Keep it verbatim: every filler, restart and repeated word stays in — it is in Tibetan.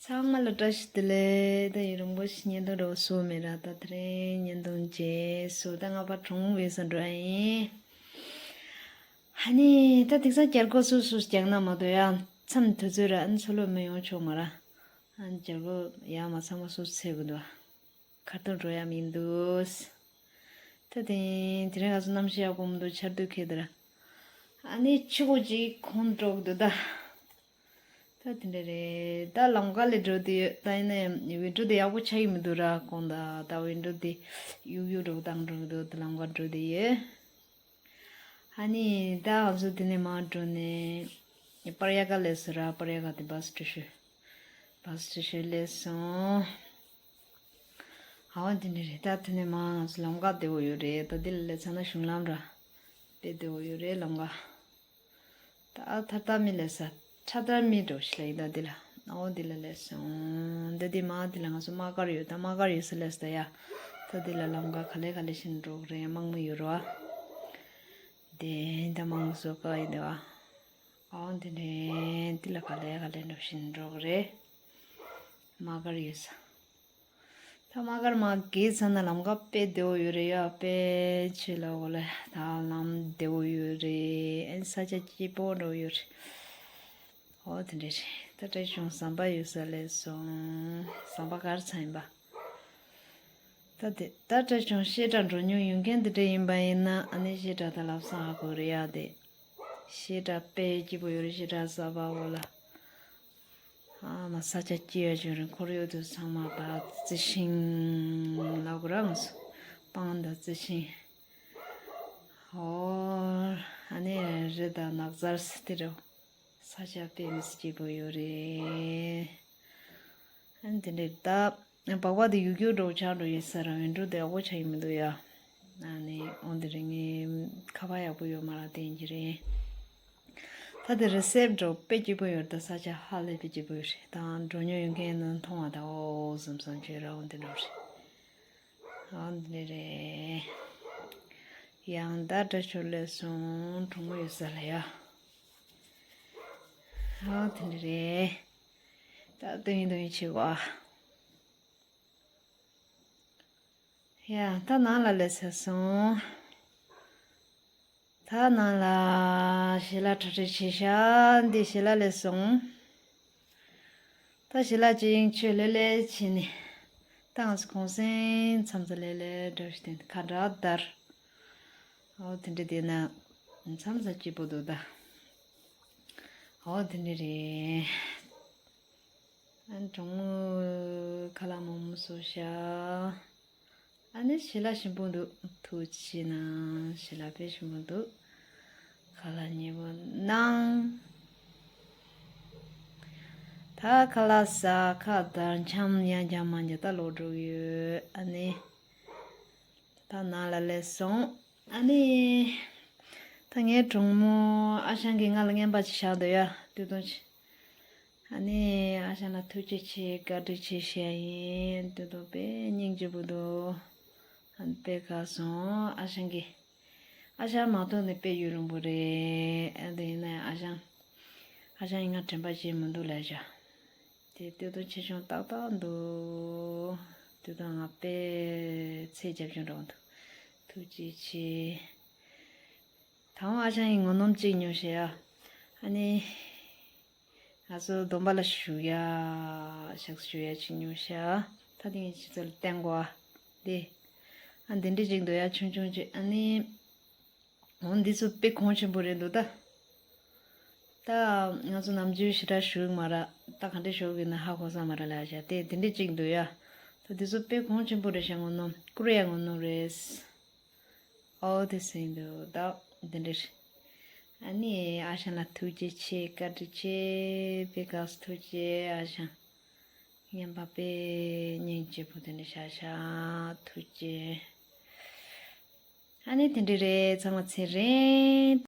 ཚང་མ་ལ་བཀྲ་ཤིས་བདེ་ལེགས། ད་ཡུན་རིང་པོ་ཞིག་བརྙན་ཐུང་འདྲ་བོ་བཟོས་མེད་ར། ད་དེ་རིང་བརྙན་ཐུང་མཇལ་སོང་། ད་ང་ཕར་གྲོང་ཡོད་ས་འགྲོ་ཡ་ཡིན། ཨ་ནི་ད་དེང་སང་རྒྱལ་སྒོ་སོ་སོ་རྒྱག་ན་མ་གཏོགས་ཡ་མཚམས་དུས་ཚོད་ར་ཨ་ནི་ཚོ་ལོ་མི་ཡོང་ཆོག་མ་ར། ཨ་ནི་རྒྱལ་སྒོ་ཡ་མ་ཚང་མ་སོ་སོ་ཚེས་དགོས་འདུག་ཁ་ཐུག་འགྲོ་ཡ་མི་འདུག་ད་དེ་དེ་རིང་ང་ཚོ་གནམ་གཤིས་ཡག་པོ་མི་འདུག་ཆར་དུས་ཁེལ་དེ་ར། ཨ་ནི་ཆུ་བོ་ཅིག་གོན་འགྲོ་གི་འདུག་ད། ད་དེ་འདྲ་རེད། ད་ལམ་ཁ་ལ་འགྲོ་དུས་ཡོད། ད་ཡིན་ན་ཡང་ཝིན་ཌོ་དེ་ཡག་པོ་ཆགས་ཀྱི་མི་འདུག་ར། གོང་ད་ད་ཝིན་ཌོ་དེ་གཡུག་གཡུག་འདྲ་བོ་བཏང་འགྲོ་གི་འདུག་ད་ལམ་ཁ་འགྲོ་དུས་ཡོད། ཨ་ནི་ད་ང་ཚོ་དེ་ནས་མར་འགྲོ་ནས་པར་ཡ་ག་སླེབས་སོང་ར། པར་ཡ་ག་དེ་བྷ་སི་སི་ཊེ་ཤན། བྷ་སི་སི་ཊེ་ཤན་སླེབས་སོང་། ཨ་འོ་དེ་འདྲ་རེད། ད་དེ་ནས་མར་ང་ཚོ་ལམ་ཁ་བདེ་བོ་ཡོད་རེད། ད་འདི་ལ་སླེབས་ཚར་ན་གཞུང་ལམ་ར་དཔེ་བདེ་བོ་ཡོད་རེད་ལམ་ཁ། ད་ཐར་ཐར་མི་ལ་ས་ཁྲ་ཐར་མི་འགྲོ་ཤི་ལ་ཡིན་ད་འདི་ལ། ཨོ་འདི་ལ་སླེབས་སོང་། འདི་འདི་མ་འདི་ལ་ང་ཚོ་དམག་སྒར་ཡོད་ད། དམག་སྒར་ཡོད་ས་ལ་ས་ད་ཡ། ད་འདི་ལ་ལམ་ཁ་ག་ལེ་ག་ལེ་བཞིན་འགྲོ་གི་རེད། དམག་མི་ཡོད་རོ། དེ་ད་དམག་མི་ཚོ་ག་ཡིན་ད། ཨོ་འདི་ནས་འདི་ལ་ག་ལེ་ག་ལེ་འགྲོ་བཞིན་འགྲོ་གི་རེད། དམག་སྒར་ཡོད་ས། ད་དམག་སྒར་མར་བརྒལ་ཚར་ན་ལམ་ཁ་དཔེ་བདེ་བོ་ཡོད་རེད་ཡ། དཔེ་ཆེ་ལ་འོ་ལ་ད་ལམ་བདེ་བོ་ཡོད་རེད། ཨེ་ས་ཆ་སྐྱིད་པོ་འདྲ་བོ་ཡོད་རེད། འོ་དེ་འདྲ་རེད། ད་བཀྲ་ཤིས་ཆུང་ཟམ་པ་ཡོད་ས་སླེབས་སོང་། ཟམ་པ་ག་རེ་ཚང་ཡིན་པ། ད་དེ་ད་བཀྲ་ཤིས་ཆུང་བཤད་གྲྭ་འགྲོ་མྱོང་ཡོད་མཁན་དེ་འདྲ་ཡིན་པ་ཡིན་ན་ཨ་ནི་བཤད་གྲྭ་ད་ལབ་སང་ཧ་གོ་རེད་ཡ། དེ་བཤད་གྲྭ་དཔེ་སྐྱིད་པོ་ཡོད་རེད། བཤད་གྲྭ་གསར་པ་འོ་ལ། ཨ་མ་ས་ཆ་སྐྱིད་ཡ་ཅིག་རེད། ཁོར་ཡུག་དེ་ཚང་མ་ད་རྩི་ཤིང་ལབ་དགོས་ར། ང་ཚོ་སྤང་དང་རྩི་ཤིང་། ཨོ་ཨ་ནི་རི་དང་ནགས་ཚལ་སི་ཏི་རོ། ས་ཆ་དཔེ་མི་སྲིད་སྐྱིད་པོ་ཡོད་རེད། ཨ་ནི་དེ་འདྲའི་ད་སྦག་སྦག་དེ་གཡུག་གཡུག་འདྲ་བོ་ཆགས་འགྲོ་ཡོད་ས་ར། ཝིན་ཌོ་དེ་ཡག་པོ་ཆགས་ཡི་མི་འདུག་ཡ། ཨ་ནི་འོ་དེ་རིང་ངའི་ཁ་པར་ཡག་པོ་ཡོད་མ་ར། དེ་ཡིན་གྱི་རེད། ད་དེ་རི་སེབ་འགྲོ་དཔེ་སྐྱིད་པོ་ཡོད་རེད། ད་ས་ཆ་ཧ་ལས་པའི་སྐྱིད་པོ་ཡོད་རེད། ད་འགྲོ་མྱོང་ཡོད་མཁན་ནི་མཐོང་བ་ད་ཨོ་བཟུམ་བཟུམ་བྱོས་ར། འོ་འདི་འགྲོ་རེད། ཨོ་འདི་རེད། ཡང་ད་བཀྲ་ཤིས་ཆུང་སླེབས་སོང་། གྲོགས་མོ་ཡོད་ས་ལ་ཡ། ཨོ་དེ་འདི་རེད། ད་སྟོན་ཡིན་སྟོན་ཡིན་བྱེད་གོ་ཨ། ཡ་ད་ནང་ལ་སླེབས་ཚར་སོང་། ད་ནང་ལ་ཞལ་ལག་གྲ་སྒྲིག་བྱས་ཤག་འདི་ཞལ་ལག་སླེབས་སོང་། ད་ཞལ་ལག་ཅིག་མཆོད་ལེ་ལེ་བྱས་ནས། ད་ང་ཚོ་གུང་སེང་མཚམས་ཚ་ལེ་ལེ་འགྲོ་ཞིག་དེ་ཁ་བྲལ་དར། ཨོ་དེ་འདྲ་དེ་ན་མཚམས་ཚ་སྐྱིད་པོ་འདུག་ད། ཨོ་དེ་འདྲ་རེད། ཨ་གྲོགས་མོ་ཁ་ལག་མང་པོ་བཟོས་ཤག་ཨ་ནི་ཞལ་ལག་ཞིམ་པོ་འདུག་ཐུགས་རྗེ་ཆེ་གནང་། ཞལ་ལག་དཔེ་ཞིམ་པོ་འདུག་ཁ་ལག་མཉེས་པོ་གནང་། ད་ཁ་ལག་ཟ་ཁ་བརྡར་འཆམ་ཡང་རྒྱ་མ་འཇའ་ད་ལོག་འགྲོ་གི་ཡོད། ཨ་ནི་ད་ནང་ལ་སླེབས་སོང་། ཨ་ནི་ད་ངའི་གྲོགས་མོ་ཨ་ཞང་གིས་ང་ལ་རྔན་པ་ཅིག་བཞག་འདུག་ཡ། སྟོད་ཐུང་ཅིག་ཨ་ནི་ཨ་ཞང་ལ་ཐུགས་རྗེ་ཆེ་བཀའ་དྲིན་ཆེ་ཞུ་ཡ་ཡིན། སྟོད་ཐུང་དཔེ་སྙིང་རྗེ་པོ་འདུག་ཨ་ནི་དཔེ་དགའ་སོང་ཨ་ཞང་གིས། ཨ་ཞང་མ་ཐུག་ནས་དཔེ་ཡུན་རིང་པོ་རེད། ཨ་དེ་ཡིན་ན་ཡང་ཨ་ཞང་། ཨ་ཞང་ཡིན་ང་དྲན་པ་བརྗེད་མི་འདུག་ལབ་བཞག་དེ་སྟོད་ཐུང་ཆེ་ཆུང་ཏག་ཏག་འདུག་སྟོད་ཐུང་ང་དཔེ་ཚེ་རྒྱབ་ཆུང་འདྲ་བོ་འདུག་ཐུགས་རྗེ་ཆེ། ད་འོང་ཨ་ཞང་ཡིན་ངོ་གནོང་གཅིག་ཉོ་ཤེས་ཡ། ཨ་ནི། ང་ཚོ་སྡོམ་པ་ལ་བཞུགས་ཡ། ཞག་བཞུགས་ཡ་ཅིག་ཉོ་ཤ། ད་དེ་ངས་ཁྱེད་ཚོ་ལ་བསྟན་གོ་ཨ། དེ། ཨ་འདི་འདྲ་ཅིག་འདུག་ཡ་ཆུང་ཆུང་ཅིག་ཨ་ནི། འོ་འདི་ཚོ་དཔེ་གོང་ཆེན་པོ་རེད་འདུག་ད། ད་ང་ཚོ་ནམ་རྒྱུན་ཞེ་དྲག་བཞུགས་མ་ར། ད་ག་འདྲ་བཞུགས་ཡིན་ན་ཧ་གོ་ས་མ་ར་ལ་ཡ་ཤ་དེ་དེ་འདྲ་ཅིག་འདུག་ཡ། ད་འདི་ཚོ་དཔེ་གོང་ཆེན་པོ་རེད་ཤ་ངོ་གནོང་ཀུ་རེ་ཡ་ངོ་གནོང་རེད། ཨོ་དེ་སེང་འདུག་ད་འདི་འདྲ་རེད། ཨ་ནི་ཨ་ཞང་ལ་ཐུགས་རྗེ་ཆེ་བཀའ་དྲིན་ཆེ་བེ་ག་སུ་ཐུགས་རྗེ་ཨ་ཞང་། ངན་པ་པེ་སྙིང་རྗེ་པོ་དེ་འདྲ་ཤ་ཤ་ཐུགས་རྗེ། ཨ་ནི་དེ་འདྲ་རེད་ཚང་མ་ཚེ་རིང་།